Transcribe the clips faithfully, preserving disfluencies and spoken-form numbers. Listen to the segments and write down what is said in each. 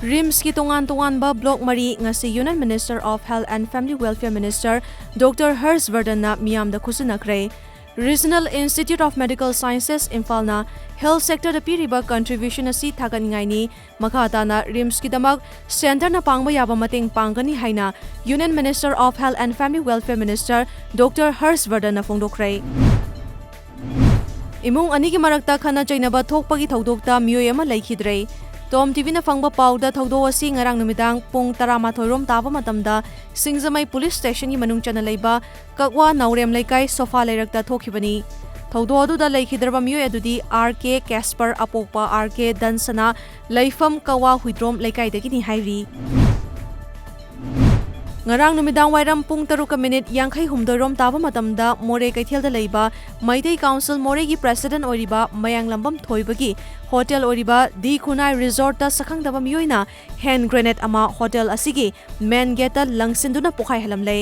ꯔꯤꯝꯁꯀꯤ ꯇꯣꯉꯥꯟ ꯇꯣꯉꯥꯟꯕ ꯕ꯭ꯂꯣꯛ ꯃꯔꯤ ꯉꯁꯤ Union Minister of Health and Family Welfare Minister Doctor ꯍꯔꯁ ꯕꯔꯗꯟꯅ ꯃꯤꯌꯥꯝꯗ ꯈꯨꯠꯁꯤꯟꯅꯈ꯭ꯔꯦ꯫ Regional Institute of Medical Sciences ꯏꯝꯐꯥꯜꯅ health sectorꯗ ꯄꯤꯔꯤꯕ contribution ꯑꯁꯤ ꯊꯥꯒꯠꯅꯤꯡꯉꯥꯏꯅꯤ꯫ ꯃꯈꯥ ꯇꯥꯅ ꯔꯤꯝꯁꯀꯤꯗꯃꯛ centreꯅ ꯄꯥꯡꯕ ꯌꯥꯕ ꯃꯇꯦꯡ ꯄꯥꯡꯒꯅꯤ ꯍꯥꯏꯅ Union Minister of Health and Family Welfare Minister Doctor ꯍꯔꯁ ꯕꯔꯗꯟꯅ ꯐꯣꯡꯗꯣꯛꯈ꯭ꯔꯦ꯫ ꯏꯃꯨꯡ ꯑꯅꯤꯒꯤ ꯃꯔꯛꯇ ꯈꯠꯅ ꯆꯩꯅꯕ ꯊꯣꯛꯄꯒꯤ ꯊꯧꯗꯣꯛꯇ ꯃꯤꯑꯣꯏ ꯑꯃ ꯂꯩꯈꯤꯗ꯭ꯔꯦ꯫ ꯇꯣꯝ ꯇꯤꯚꯤꯅ ꯐꯪꯕ ꯄꯥꯎꯗ ꯊꯧꯗꯣꯛ ꯑꯁꯤ ꯉꯔꯥꯡ ꯅꯨꯃꯤꯗꯥꯡ ꯄꯨꯡ ꯇꯔꯥꯃꯥꯊꯣꯏ ꯔꯣꯝ ꯇꯥꯕ ꯃꯇꯝꯗ ꯁꯤꯡꯖꯃꯩ ꯄꯨꯂꯤꯁ ꯁ꯭ꯇꯦꯁꯟꯒꯤ ꯃꯅꯨꯡ ꯆꯟꯅ ꯂꯩꯕ ꯀꯛꯋꯥ ꯅꯥꯎꯔꯦꯝ ꯂꯩꯀꯥꯏ ꯁꯣꯐꯥ ꯂꯩꯔꯛꯇ ꯊꯣꯛꯈꯤꯕꯅꯤ꯫ ꯊꯧꯗꯣꯛ ꯑꯗꯨꯗ ꯂꯩꯈꯤꯗ꯭ꯔꯕ ꯃꯤꯑꯣꯏ ꯑꯗꯨꯗꯤ ꯑꯥꯔ ꯀꯦ ꯀꯦꯁꯄꯔ, ꯑꯄꯣꯛꯄ ꯑꯥꯔ ꯀꯦ ꯗꯟꯁꯅꯥ, ꯂꯩꯐꯝ ꯀꯛꯋꯥ ꯍꯨꯏꯗ꯭ꯔꯣꯝ ꯂꯩꯀꯥꯏꯗꯒꯤꯅꯤ ꯍꯥꯏꯔꯤ꯫ ꯉꯔꯥꯡ ꯅꯨꯃꯤꯗꯥꯡ ꯋꯥꯏꯔꯝ ꯄꯨꯡ ꯇꯔꯨꯛꯀ ꯃꯤꯅꯤꯠ ꯌꯥꯡꯈꯩ ꯍꯨꯝꯗꯣꯏ ꯔꯣꯝ ꯇꯥꯕ ꯃꯇꯝꯗ ꯃꯣꯔꯦ ꯀꯩꯊꯦꯜꯗ ꯂꯩꯕ ꯃꯩꯇꯩ ꯀꯥꯎꯟꯁꯤꯜ ꯃꯣꯔꯦꯒꯤ president ꯑꯣꯏꯔꯤꯕ ꯃꯌꯥꯡꯂꯝꯕꯝ ꯊꯣꯏꯕꯒꯤ ꯍꯣꯇꯦꯜ ꯑꯣꯏꯔꯤꯕ ꯗꯤ ꯈꯨꯅꯥꯏ ꯔꯤꯖꯣꯔꯠꯇ ꯁꯛꯈꯪꯗꯕ ꯃꯤꯑꯣꯏꯅ hand grenade ꯑꯃ ꯍꯣꯇꯦꯜ ꯑꯁꯤꯒꯤ main gateꯇ ꯂꯪꯁꯤꯟꯗꯨꯅ ꯄꯣꯈꯥꯏꯍꯜꯂꯝꯂꯦ꯫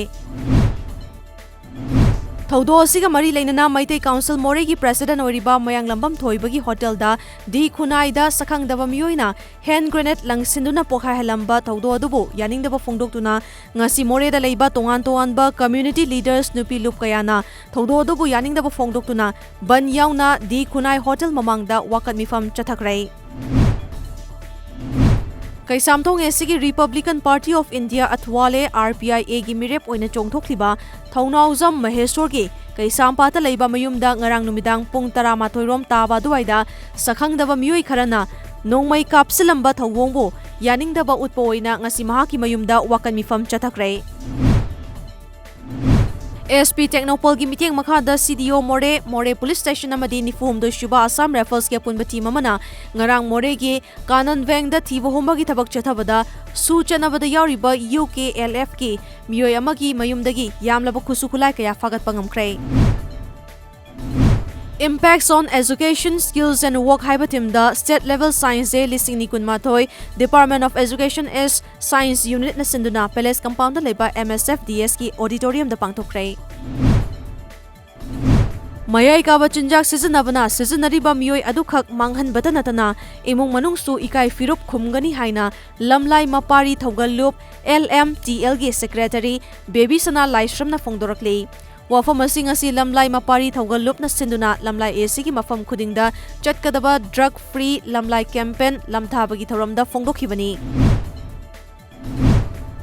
ꯊꯧꯗꯣꯛ ꯑꯁꯤꯒ ꯃꯔꯤ ꯂꯩꯅꯅ ꯃꯩꯇꯩ ꯀꯥꯎꯟꯁꯤꯜ ꯃꯣꯔꯦꯒꯤ president ꯑꯣꯏꯔꯤꯕ ꯃꯌꯥꯡꯂꯝꯕꯝ ꯊꯣꯏꯕꯒꯤ ꯍꯣꯇꯦꯜꯗ ꯗꯤ ꯈꯨꯅꯥꯏꯗ ꯁꯛꯈꯪꯗꯕ ꯃꯤꯑꯣꯏꯅ hand grenade ꯂꯪꯁꯤꯟꯗꯨꯅ ꯄꯣꯈꯥꯏꯍꯜꯂꯝꯕ ꯊꯧꯗꯣꯛ ꯑꯗꯨꯕꯨ ꯌꯥꯅꯤꯡꯗꯕ ꯐꯣꯡꯗꯣꯛꯇꯨꯅ ꯉꯁꯤ ꯃꯣꯔꯦꯗ ꯂꯩꯕ ꯇꯣꯉꯥꯟ ꯇꯣꯉꯥꯟꯕ community leaders, ꯅꯨꯄꯤ ꯂꯨꯞ ꯀꯌꯥꯅ ꯊꯧꯗꯣꯛ ꯑꯗꯨꯕꯨ ꯌꯥꯅꯤꯡꯗꯕ ꯐꯣꯡꯗꯣꯛꯇꯨꯅ ꯕꯟ ꯌꯥꯎꯅ ꯗꯤ ꯈꯨꯅꯥꯏ ꯍꯣꯇꯦꯜ ꯃꯃꯥꯡꯗ ꯋꯥꯀꯠ ꯃꯤꯐꯝ ꯆꯠꯊꯈ꯭ꯔꯦ꯫ Keishamthong ꯑꯦꯁꯤꯒꯤ Republican Party of India ꯑꯊꯋꯥꯂꯦ, R P I Aꯒꯤ ꯃꯤꯔꯦꯞ ꯑꯣꯏꯅ ꯆꯣꯡꯊꯣꯛꯂꯤꯕ ꯊꯧꯅꯥꯎꯖꯝ ꯃꯍꯦꯁꯣꯔꯒꯤ ꯀꯩꯁꯥꯝꯄꯥꯠꯇ ꯂꯩꯕ ꯃꯌꯨꯝꯗ ꯉꯔꯥꯡ ꯅꯨꯃꯤꯗꯥꯡ ꯄꯨꯡ ꯇꯔꯥꯃꯥꯊꯣꯏ ꯔꯣꯝ ꯇꯥꯕ ꯑꯗꯨꯋꯥꯏꯗ ꯁꯛꯈꯪꯗꯕ ꯃꯤꯑꯣꯏ ꯈꯔꯅ ꯅꯣꯡꯃꯩ ꯀꯥꯞꯁꯤꯜꯂꯝꯕ ꯊꯧꯑꯣꯡꯕꯨ ꯌꯥꯅꯤꯡꯗꯕ ꯎꯠꯄ ꯑꯣꯏꯅ ꯉꯁꯤ ꯃꯍꯥꯛꯀꯤ ꯃꯌꯨꯝꯗ ꯋꯥꯀꯠ ꯃꯤꯐꯝ ꯆꯠꯊꯈ꯭ꯔꯦ꯫ S P ꯇꯦꯡꯅꯧꯄꯜꯒꯤ ꯃꯤꯠꯌꯦꯡ ꯃꯈꯥꯗ C D O ꯃꯣꯔꯦ, ꯃꯣꯔꯦ ꯄꯨꯂꯤꯁ ꯁ꯭ꯇꯦꯁꯟ ꯑꯃꯗꯤ ꯅꯤꯐꯨ ꯍꯨꯝꯗꯣꯏ ꯁꯨꯕ ꯑꯁꯥꯝ ꯔꯥꯏꯐꯜꯁꯀꯤ ꯑꯄꯨꯟꯕ ꯇꯤꯝ ꯑꯃꯅ ꯉꯔꯥꯡ ꯃꯣꯔꯦꯒꯤ ꯀꯥꯅꯟ ꯚꯦꯡꯗ ꯊꯤꯕ ꯍꯨꯝꯕꯒꯤ ꯊꯕꯛ ꯆꯠꯊꯕꯗ ꯁꯨ ꯆꯠꯅꯕꯗ ꯌꯥꯎꯔꯤꯕ U K L Fꯀꯤ ꯃꯤꯑꯣꯏ ꯑꯃꯒꯤ ꯃꯌꯨꯝꯗꯒꯤ ꯌꯥꯝꯂꯕ ꯈꯨꯠꯁꯨ ꯈꯨꯠꯂꯥꯏ ꯀꯌꯥ ꯐꯥꯒꯠꯄ ꯉꯝꯈ꯭ꯔꯦ꯫ Impacts on Education, Skills and Work ꯍꯥꯏꯕ ꯊꯤꯝꯗ State Level Science Day ꯂꯤꯁꯤꯡ ꯑꯅꯤ ꯀꯨꯟꯃꯥꯊꯣꯏ Department of Education East Science Unitꯅ ꯁꯤꯟꯗꯨꯅ Palace Compoundꯗ ꯂꯩꯕ M S F D Sꯀꯤ auditoriumꯗ ꯄꯥꯡꯊꯣꯛꯈ꯭ꯔꯦ꯫ ꯃꯌꯥꯏ ꯀꯥꯕ ꯆꯤꯟꯖꯥꯛ ꯁꯤꯖꯤꯟꯅꯕꯅ ꯁꯤꯖꯤꯟꯅꯔꯤꯕ ꯃꯤꯑꯣꯏ ꯑꯗꯨꯈꯛ ꯃꯥꯡꯍꯟꯕꯇ ꯅꯠꯇꯅ ꯏꯃꯨꯡ ꯃꯅꯨꯡꯁꯨ ꯏꯀꯥꯏ ꯐꯤꯔꯨꯞ ꯈꯨꯝꯒꯅꯤ ꯍꯥꯏꯅ ꯂꯝꯂꯥꯏ ꯃꯄꯥꯔꯤ ꯊꯧꯒꯜꯂꯨꯞ, L M T L ꯒꯤ secretary ꯕꯦꯕꯤꯁꯅꯥ ꯂꯥꯏꯁ꯭ꯔꯝꯅ ꯐꯣꯡꯗꯣꯔꯛꯂꯤ꯫ ꯋꯥꯐꯝ ꯑꯁꯤ ꯉꯁꯤ ꯂꯝꯂꯥꯏ ꯃꯄꯥꯔꯤ ꯊꯧꯒꯜꯂꯨꯞꯅ ꯁꯤꯟꯗꯨꯅ ꯂꯝꯂꯥꯏ A C ꯒꯤ ꯃꯐꯝ ꯈꯨꯗꯤꯡꯗ ꯆꯠꯀꯗꯕ drug free ꯂꯝꯂꯥꯏ campaign ꯂꯝꯊꯥꯕꯒꯤ ꯊꯧꯔꯝꯗ ꯐꯣꯡꯗꯣꯛꯈꯤꯕꯅꯤ꯫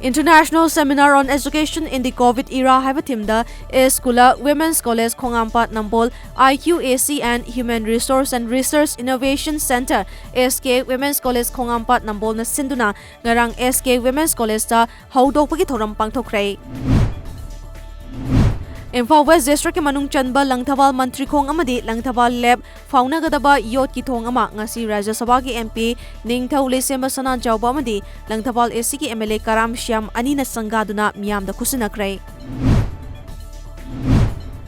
International Seminar on Education in the COVID Era ꯍꯥꯏꯕ themeꯗ ꯏꯁ꯭ꯀꯨꯂ Women's College ꯈꯣꯡꯉꯥꯝꯄꯥꯠ Nambol, I Q A C and Human Resource and Research Innovation Centre, S K Women's College ꯈꯣꯡꯉꯥꯝꯄꯥꯠ ꯅꯝꯕꯣꯜꯅ ꯁꯤꯟꯗꯨꯅ ꯉꯔꯥꯡ S K Women's Collegeꯇ ꯍꯧꯗꯣꯛꯄꯒꯤ ꯊꯧꯔꯝ ꯄꯥꯡꯊꯣꯛꯈ꯭ꯔꯦ꯫ Imphal West Districtꯀꯤ ꯃꯅꯨꯡ ꯆꯟꯕ ꯂꯪꯊꯕꯥꯜ ꯃꯟꯇ꯭ꯔꯤꯈꯣꯡ ꯑꯃꯗꯤ ꯂꯪꯊꯕꯥꯜ ꯂꯦꯞ ꯐꯥꯎꯅꯒꯗꯕ ꯌꯣꯠꯀꯤ ꯊꯣꯡ ꯑꯃ ꯉꯁꯤ ꯔꯥꯖ꯭ꯌ ꯁꯚꯥꯒꯤ M P ꯅꯤꯡꯊꯧ ꯂꯩꯁꯦꯝꯕ ꯁꯅꯥꯖꯥꯎꯕ ꯑꯃꯗꯤ Langthabal A Cꯒꯤ M L A ꯀꯔꯥꯝ ꯁ꯭ꯌꯥꯝ ꯑꯅꯤꯅ ꯁꯪꯒꯥꯗꯨꯅ ꯃꯤꯌꯥꯝꯗ ꯈꯨꯠꯁꯤꯟꯅꯈ꯭ꯔꯦ꯫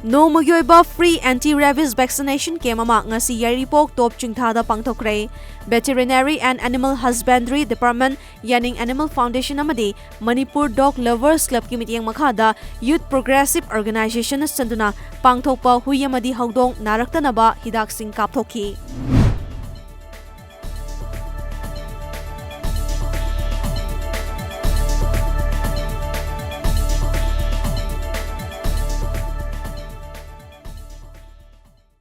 ꯅꯣꯡꯃꯒꯤ ꯑꯣꯏꯕ free anti rabies vaccination camp ꯑꯃ ꯉꯁꯤ ꯌꯥꯏꯔꯤꯄꯣꯛ ꯇꯣꯞ ꯆꯤꯡꯊꯥꯗ ꯄꯥꯡꯊꯣꯛꯈ꯭ꯔꯦ꯫ Veterinary and Animal Husbandry Department, ꯌꯥꯅꯤꯡ Animal Foundation ꯑꯃꯗꯤ Manipur Dog Lovers Clubꯀꯤ ꯃꯤꯠꯌꯦꯡ ꯃꯈꯥꯗ Youth Progressive Organizationꯅ ꯁꯤꯟꯗꯨꯅ ꯄꯥꯡꯊꯣꯛꯄ ꯍꯨꯏ ꯑꯃꯗꯤ ꯍꯧꯗꯣꯡ ꯅꯥꯔꯛꯇꯅꯕ ꯍꯤꯗꯥꯛꯁꯤꯡ ꯀꯥꯞꯊꯣꯛꯈꯤ꯫